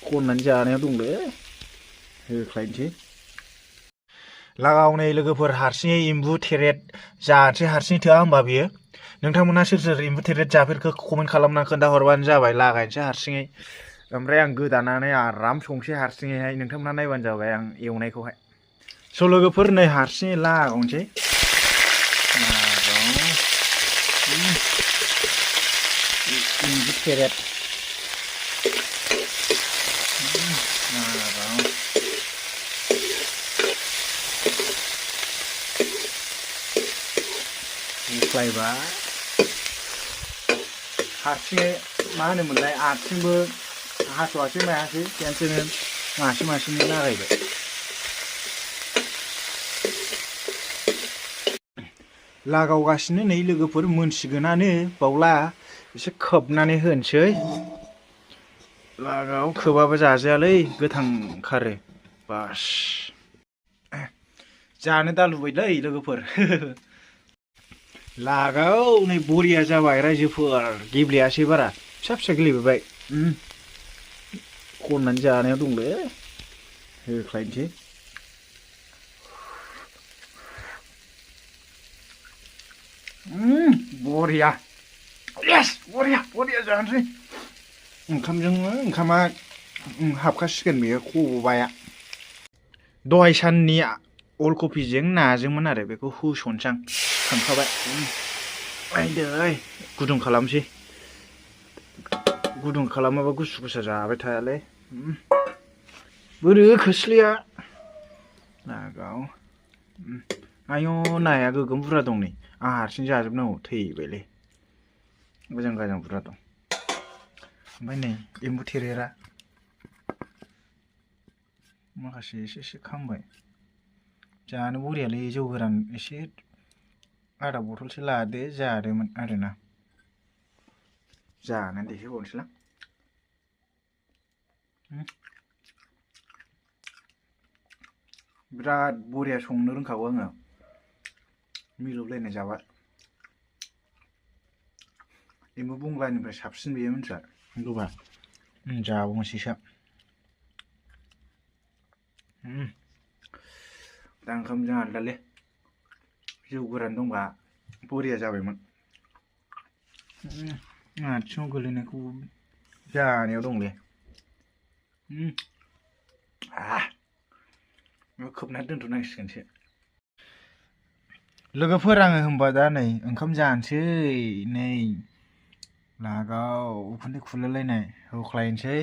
खननानै जानायाव दंलै होख्लायनोसै लागाव नै लोगोफोर हारसिङै एम्बु थेरेद जानोसै हारसिङै थोआ होमबा बियो नोंथांमोना सोर सोर एम्बु थेरेद जाफेरखो कमेन्ट खालामना खोन्थाहरबानो जाबाय लागायनोसै हारसिङै ओमफ्राय आं गोदानानै आराम संसै हारसिङैहाय नोंथांमोना नायबानो जाबाय आं एवनायखौहाय स' लोगोफोर नै हारसिङै लागावनोसै एम्बु थेरेद होख्लायबाय हारसिङै मा होनोमोनलाय आथिंबो हास'आसै मायासै खेनसेनो मासेनो लागायबाय लागावगासिनो नै लोगोफोर मोनसिगोनानो बावला एसे खोबनानै होनोसै लागाव खोबाबो जाजायालै गोथां खारो बास जानो दालुबायलै लोगोफोर लागाव नै बरिया जाबाय रायजोफोर गेब्लेयासै बारा फिसा फिसा गेलेबोबाय खननानै जानायाव दंलै होख्लायनोसै बरिया येस बरिया जानोसै ओंखामा हाबखासिगोन बेयो खब'बाया दहाय साननि अलकफिजों नाजोंमोन आरो बेखौ होसनसां थांखाबाय दै गुदुं खालामसै गुदुं खालामाबा गुसु गुसा जाबाय थायालै बोरो खोस्लिया लागाव आयौ नाया गोगोम बुरजा दं नै आं हारसिं जाजोबनांगौ थैबायलै मोजां बुरजा दं ओमफ्राय नै एम्बु थेरेरा माखासे एसे खामबाय जानो बरियालै जौ गोरान एसे आधा बथलसो लादो जादोंमोन आरोना जानानै देखायबावनोसैलां बिराद बरिया संनो रोंखागौ आङो मिलौलायनाय जाबाय एम्बु बंग्लानिफ्राय साबसिन बेयो मिथिबाय गोबा जाबावनोसैसो दा ओंखामजों आलदालै जौ गोरान दंबा बरिया जाबायमोन आथिङाव गोलैनायखौ जानायाव दंलै खोबनानै दोनथ'नांसिगोनसो लोगोफोर आङो होनबा दा नै ओंखाम जानोसै नै लागाव उखुन्दै खुलायलायनाय होख्लायनोसै